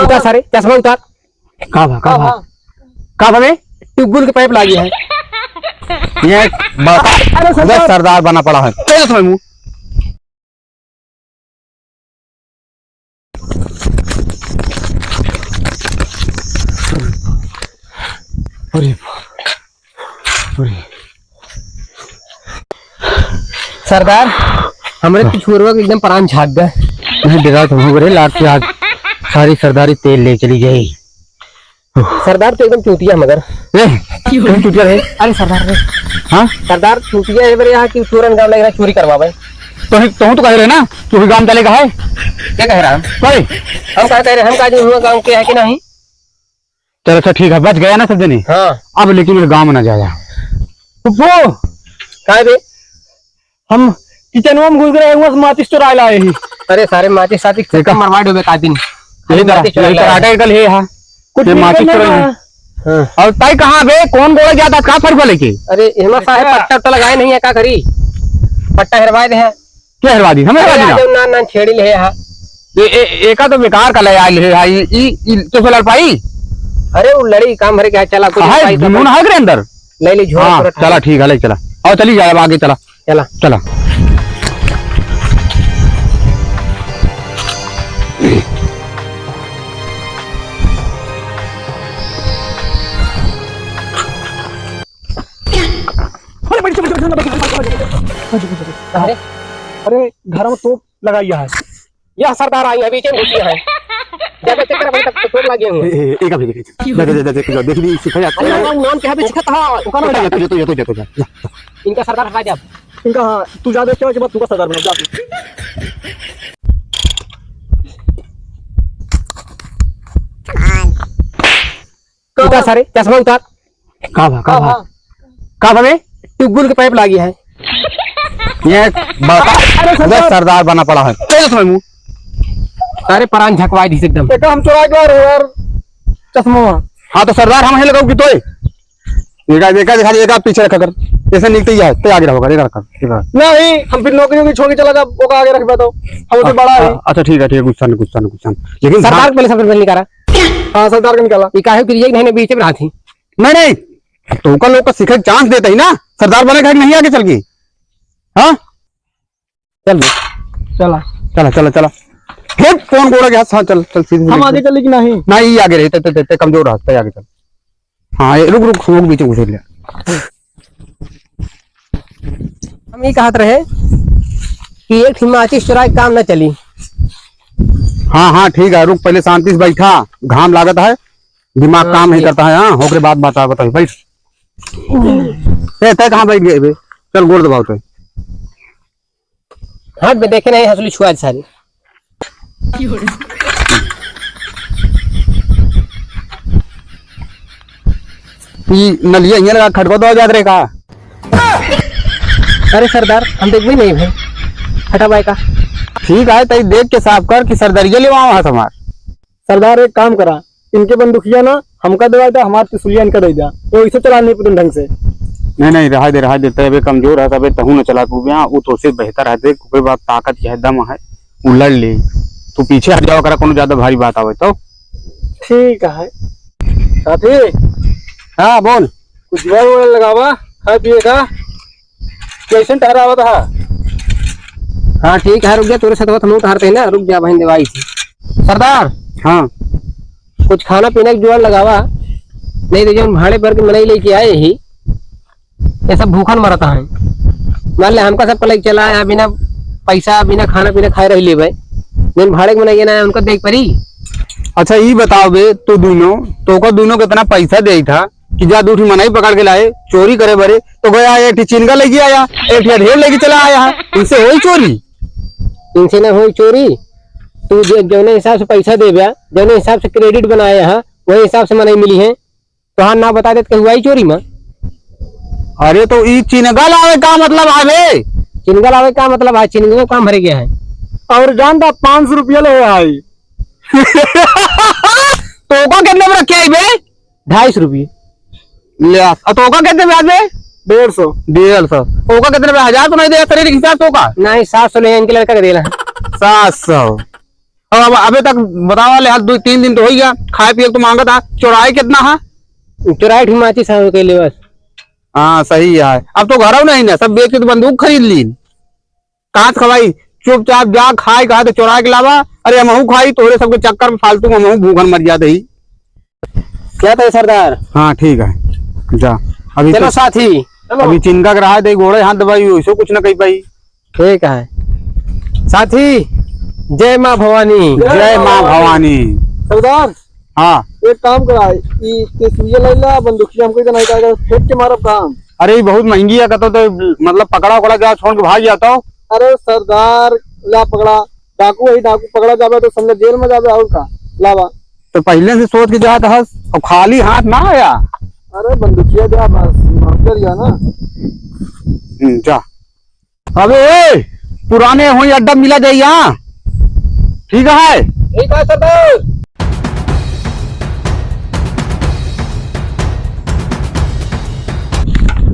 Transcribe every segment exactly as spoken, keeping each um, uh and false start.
उतार सारे, चश्मा उतार। का भा, का भा? का भा बे? ट्यूबवेल के पाइप लागी है। ये बस अरे सरदार। सरदार बना पड़ा है। तेरे समय मुंह। अरे, अरे। सरदार, हमरे हाँ। तो छोरवा के एकदम प्राण झाँक गए। नहीं, डरा तो हो रे, लाग के आग सारी सरदारी तेल ले चली जाई। सरदार तो एकदम चूतिया है मगर। ए, कौन चूतिया है? अरे सरदार रे। हाँ? सरदार चूतिया है बरे यहाँ की चोरन गाँव लग रहा चोरी करवावे। तो ही, तो हूँ तो कह रहे ना, तू ही गाँव चले का है? क्या कह रहा है? कोई? हम क्या कह रहे हैं? हम का जो हुआ गाँव के है कि नहीं? चल अच्छा ठीक है, बच गया ना सब जने। हाँ। अब लेकिन मेरे गाँव में ना जाया। पप्पू! काय बे? हम किचनवा में घुस गए, वहाँ से माचिस चुराए लाए ही। अरे सारे माचिस साचिस देखा? सब मरवा डोबे का दिन। यही अरे तरह, माचिस चुराए यही तरह लाए। आटा कल है यहाँ। कुछ ये नहीं माचिस करना चुराए है। हैं। हाँ। और ताई कहाँ बे? कौन गोड़ा जाता? कहाँ फरफा लेके? अरे एमा साहेब पट्टा तो लगाए नहीं है, का करी? पट्टा हेरवाए दे हैं। क्या हेरवा दी? हमें हेरवा अरे दी ना। आज ना, ना छेड़ी ले हा। ये, ए, एका तो बेकार का ले आइल है, हाँ, ई, ई, ई, तो से लड़ पाई? अरे वो लड़ी काम भरे के है, चला कुछ हाय, पाई तो जुनून अपन है के अंदर। ले ले झोरा हाँ, पूरा चला ठाई। ठीक है, ले चला। आओ चली जाए, अब आगे चला। चला। चला। अरे, बैठ, बैठ, बैठ, बैठ, बैठ, बैठ, बैठ, बैठ। अरे। अरे, घर में तोप लगाई है। यह सरदार आई है, बीच में घुसी है। ज्यादा चक्कर भाई, तब तो तोप लगे हुए। ए, ए, एक अभी देख, देख, देख, देख, देख, देख, देख, देख, अरे, नाम, नाम क्या है, सिखा था। ओका ना ये तो, ये तो, ये तो, ये तो, जा, जा। इनका सरदार हटा दे अब। इनका, हाँ, तू जा दे, क्या के बाद तुमका सरदार बना, जा। उतार सारे, चश्मा उतार। का भा, का भा? का भा बे? ट्यूबवेल के पाइप लागी है। ये बता। अरे सरदार। सरदार बना पड़ा है। तेरे समय मुंह। सारे परान झकवाई दी एकदम। बेटा, हम चुरा के आ रहे हैं यार, चश्मा। हाँ, तो सरदार हम ही लगाओ कि तोय? देखा, देखा, देखा, देखा, पीछे रखा कर। ऐसे निकलते ही है, ते आगे रहोगा, देखा, रखा, देखा। नहीं, हम फिर नौकरी वोकरी छोड़ के चला जा, वो आगे रख बैठो। हम उसे बड़ा है। अच्छा, ठीक है, ठीक है, गुस्सा नहीं, गुस्सा नहीं, गुस्सा नहीं। लेकिन सरदार ध्यान पहले सबसे पहले निकाला। हाँ, सरदार का निकाला। ये काहे कि एक महीने बीच में रहा थी। नहीं, नहीं, तो का लोग का सीखे chance देते ही ना, सरदार बने का नहीं आगे चल के। हाँ? चल बे। चला। चला, चला, चला। हे, कौन गोड़ा गया? हाँ, चल, चल, सीधे, हम सीधे। आगे चले कि नहीं? नहीं, ये आगे रहे, ते, ते, ते, ते कमजोर रहता है, आगे चल। हाँ, ये रुक, रुक, रुक, बीच में घुसेड़ लिया। हम ये कहत रहे कि एक ठे माचिस चुराए काम न चली। हाँ, हाँ, ठीक है, रुक, पहले शांति से बैठा, घाम लागत है, दिमाग हाँ, काम नहीं ठीक। करता है, हाँ, होकरे बाद बता, बताइए, बैठ। ए, तै कहाँ बैठ गए बे? चल, गोड़ दबाओ तै। हाथ में देखे नहीं, हंसुली छुआ दे सारी। ई नलिया हियां लगा, खटको तो जात रहे का? अरे सरदार, हम देखबे नहीं भाई, हटा भाई का। ठीक है, तई देख के साफ कर कि सरदारिया लेवावा है हमार। सरदार, एक काम करा, इनके बंदूकिया ना हमका देवा दा, हमार त्रिशूलिया इनका दे दा। वो इसे चला नहीं पतन ढंग से। नहीं, नहीं, रहा दे, रहा दे, तबे कमजोर है, तबे तहू न चला तू, हाँ, वो तो से बेहतर है, देख, ओकरे बाद ताकत के है, दम है, वो लड़ ले। तू पीछे हट जावा करा, कोनो ज्यादा भारी बात आवे तो। ठीक है। साथी। हाँ, बोल। कुछ जुगाड़ वुगाड़ लगावा, खाए पिए का। कैसन टहरावत हा? हाँ, ठीक है, रुक जा, तोरे साथ हम टहरते हैं ना, रुक जा, बहन देवाई थी। सरदार। हाँ। कुछ खाना पीना के जुगाड़ लगावा, नहीं तो जौन भाड़े पर के मनई लेके आए ही, ये सब भूखन मरत हैं। मान ले, हमका सब कलेक चला आया, बिना पैसा, बिना खाना पीना खाए रह लेबे। जौन भाड़े के मनई ना है, उनका देख परी। अच्छा, ई बताओ बे, तू दोनों, तोका दोनों कितना पैसा दे था? कि जा दू ठे मनई पकड़ के लाए, चोरी करे बरे, तो गया एक ठे चिनगा लेके आया, एक ठे ढेर लेके चला आया है। इनसे होई चोरी? इनसे ना होई चोरी। तू जे, जौने हिसाब से पैसा देबे, जौने हिसाब से credit बनाए हैं, वही हिसाब से मनई मिली है। तोहार नाम बता देत के हुआ ही चोरी में। अरे तो ई चिनगा लावे का मतलब आवे? चिनगा लावे का मतलब है, चिनगा काम भरे गया है। और जानता पाँच सौ रुपया ले आई। तो ओका कितने में रखे आई बे? ढाई सौ रुपये। ले आ, आ, तो ओका कितने ब्याज में? डेढ़ सौ। डेढ़ सौ। ओका कितने में? हजार तो नहीं देगा शरीर के हिसाब से ओका? नहीं, सात सौ ले इनके लड़का के देना है। सात सौ। अब, अब अबे तक बतावा ले, हाल दो तीन दिन तो होइ गया, खाए पिए तो मांगत हा, चोराए कितना हा? चोराए ठी माचिस हा, ओके ले बस। हाँ, सही है। अब तो घरौ नहीं ना, सब बेच के तो बंदूक खरीद ली। कहाँ से खवाई? चुपचाप जा, खाए कहा तो चोरा के लावा। अरे, हमहू खाई, तोहरे सबके चक्कर में फालतू में हमहू भूखन मर जात ही। क्या तो है सरदार? हाँ, ठीक है, जा। अभी चलो तो साथी। अभी चिंका के रहा दे, गोड़े हाथ दबाई, वैसे कुछ ना कही पाई। ठीक है साथी, जय माँ भवानी। जय माँ भवानी। सरदार, हाँ। एक काम करा, ई त्रिशूलिया लइ ला, बंदूकिया हमको इधर नहीं पाएगा, फेंक के मारब काम। अरे, ई बहुत महंगी है, कतो तो, मतलब, पकड़ा उकड़ा जा, छोड़ के भाग जाता हो। अरे सरदार, ला पकड़ा, डाकू है, डाकू पकड़ा जावे तो समझ जेल में जावे, और का? लावा। तो पहले से सोच के जात हस, और खाली हाथ ना आया। अरे बंदूकिया जा बस, मार कर गया ना। हम्म, जा। अबे ए, पुराने होई अड्डा मिला जाई यहाँ, ठीक है? ठीक है सरदार।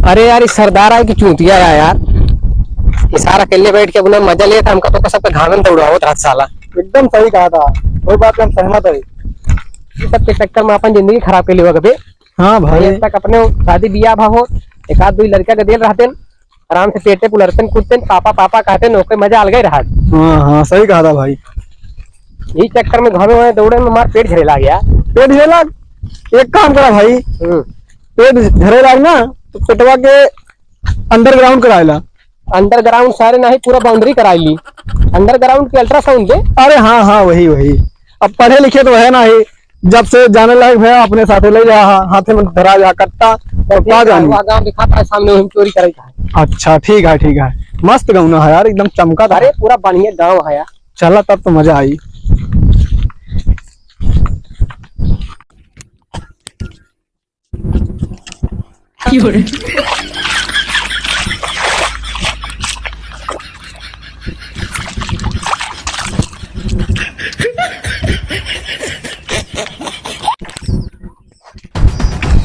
अरे यार, ई सरदार आए कि चूतिया आया यार, ई सारा अकेले बैठ के अपना मजा लेत, हमका तो सबके घावन दौड़ावत रहत साला। एकदम सही कहा था, कोई बात हम सहमत है। ई सब के चक्कर में अपन जिंदगी खराब कर लेवा कभी। हाँ भाई। अब तक अपने शादी बियाह भा हो, एक आध दुई लड़का के देल रहते, आराम से पेटे पुलरतन कूदतन, पापा पापा कहते न, ओके मजा अलगे रहा। हाँ, हाँ, सही कहा था भाई। यही चक्कर में घरों में दौड़े में हमार पेट झरे लाग गया। पेट झरे लाग? एक काम करा भाई, हम्म। पेट झरे लाग ना, तो पेटवा के underground कराए ला। Underground सारे नहीं, पूरा boundary कराई ली। Underground के ultrasound दे। अरे हाँ, हाँ, वही, वही। अब पढ़े लिखे तो है ना ही, जब से जाने लायक भैया अपने साथे ले जा, हा-, हाथे में धरा जा कट्टा, और का जानी। वहाँ गाँव दिखाता है सामने, वहीं चोरी करे का है। अच्छा, ठीक है, ठीक है। मस्त गौना है यार, एकदम चमका था। अरे, पूरा बढ़िया गाँव है यार। चला, तब तो मजा आई।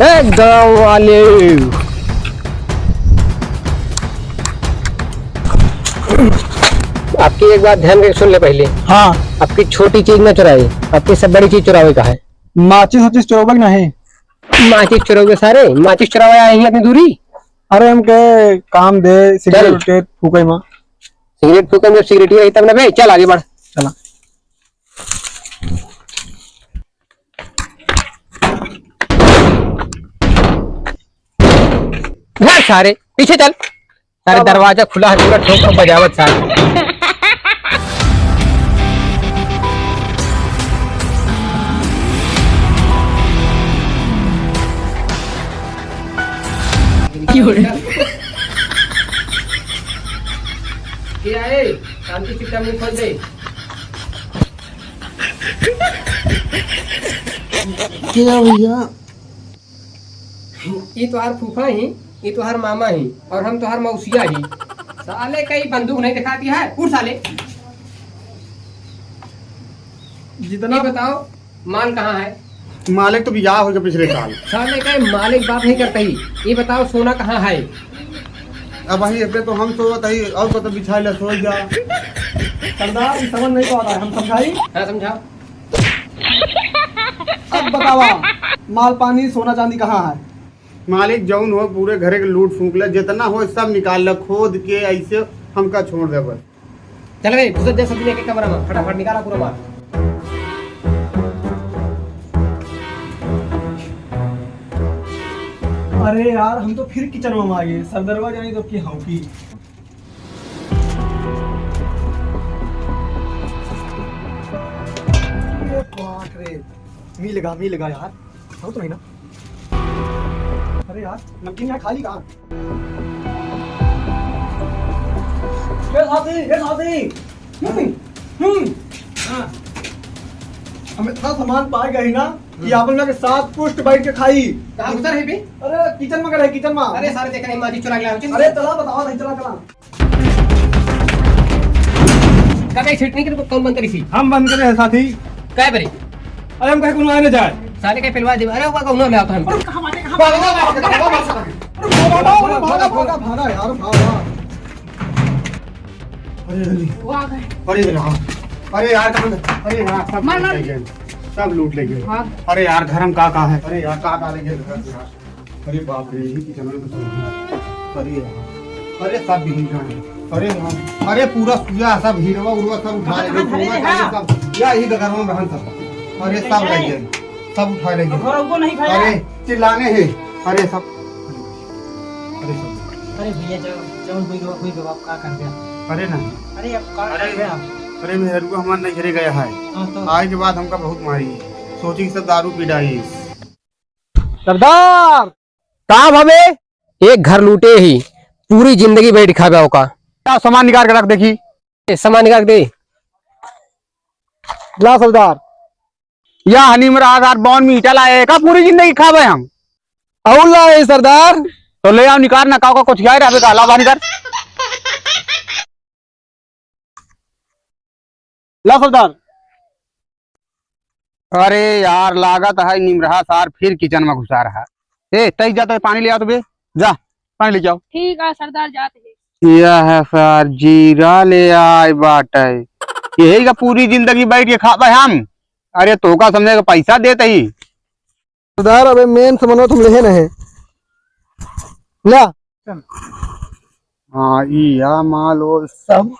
ए, गाँव वाले, आपकी एक बात ध्यान के सुन ले पहले। हाँ। आपकी छोटी चीज ना चुराए, आपकी सब बड़ी चीज चुरावे का है। माचिस वाचिस चुरावे का नहीं। माचिस चुरावे सारे, माचिस चुरावे आए हैं अपनी दूरी। अरे हमके काम दे, सिगरेट चल। उगरेट फूके मा। सिगरेट फूके में सिगरेट ही रही तब ना बे, चल आगे बढ़। चला। भाग सारे, पीछे चल। सारे दरवाजा खुला है, पूरा ठोक ठोक बजावत सारे। क्या है? शांति से मुंह खोल दे। क्या भैया? ई तोहार फूफा ही, ई तोहार मामा ही, और हम तोहार मौसिया ही। साले कहीं बंदूक नहीं दिखाती है, उठ साले। जितना ये बताओ, माल कहाँ है? मालिक तो बियाह हो गया पिछले साल। साले कहीं मालिक बात नहीं करता ही। ये बताओ, सोना कहाँ है? अब वही पे तो हम सोवत ही, और को तो बिछाए ला, सो जा। सरदार, ये समझ नहीं पा रहा है, हम समझाई? हाँ, समझाओ। अब बतावा, माल पानी, सोना चांदी कहाँ है? मालिक, जौन हो, पूरे घरे के लूट फूंक ले, जितना हो, सब निकाल ले, खोद के ऐसे हमका छोड़ दे बस। चल रे, घुस जा सब एक एक कमरा में, फटाफट निकाला पूरा माल। अरे यार, हम तो फिर किचन में आ गए, सरदरवा जानी तो की हौकी। अरे बाप रे, मिल गा, मिल गा यार, बहुत रही ना। अरे यार, नमकीन यहाँ खाली कहाँ? ए साथी, ए साथी। हम्म, हम्म। हाँ। हम इतना सामान पा गए ना कि हम्म। आपन में के साथ पुष्ट बैठ के खाई। कहाँ घुसा रहे बे? अरे किचन में रहे, किचन में। अरे सारे देख रहे, माचिस चुरा के लाए हो, चल। अरे चला, बतावा नहीं, चला, चला। का कहीं सीट नहीं, कौन बंद करी सी? हम बंद करे हैं साथी। काय बरे? अरे हम कहे कोनो आए ना जाए। साले के पेलवा दे। अरे वो कौनो ले आता हम। अरे कहाँ भागे, कहाँ भागे? भागा, भागा, भागा, भागा, भागा यार, भागा। अरे, अरे। वो आ गए। अरे, अरे, हाँ। अरे यार, कहाँ, अरे यार, सब मार, लूट मार। ले गए, सब लूट ले गए। हाँ। अरे यार, घर में का का है? अरे यार, का का ले गए घर से यार? अरे बाप रे, यही किचन में तो सब है। अरे यार, अरे सब बिखर गए हैं। अरे यार, अरे पूरा पूरा सब हीरवा उरवा सब उठा ले गए, हाँ, सोना हाँ। चांदी सब, या यही घर में रहन सब। अरे सब ले गए, सब उठा ले गए। घर को नहीं खाया। अरे चिल्लाने हैं, अरे सब, अरे सब। अरे भैया, जब जौन हुई गवा, हुई गवा, आप का कर दिया? अरे नहीं। अरे आप का अरे, कर दिया? अरे मेहरुआ हमार नैहरे गया है। हाँ, तो? आए के बाद हमका बहुत मारी, सोची कि सब दारू पी डाई। सरदार! का भवे? एक घर लूटे ही, पूरी जिंदगी बैठ खाबे ओका। का सामान निकाल के रख देखी। ए, सामान निकाल के दे। ला सरदार। या हनीम रहा यार, बॉन मीठा लाए, का पूरी जिंदगी खाबे हम? और लाए सरदार। तो ले आओ, निकाल ना, का, का कुछ यार अबे का, ला बाहर निकाल। ला सरदार। अरे यार, लागत है निमरहा सार फिर किचन में घुसा रहा। ए, तई जा, तई पानी ले आओ तो बे, जा, पानी लेके आओ। ठीक है सरदार, जाते हैं। यह है सार, जीरा ले आए बाटे, यही का पूरी जिंदगी बैठ के खाबे हम। अरे, तोका समझे के पैसा देते ही। सरदार, अबे मेन सामान तुम लेहे नहीं। ला। हाँ, ई या माल वो सब।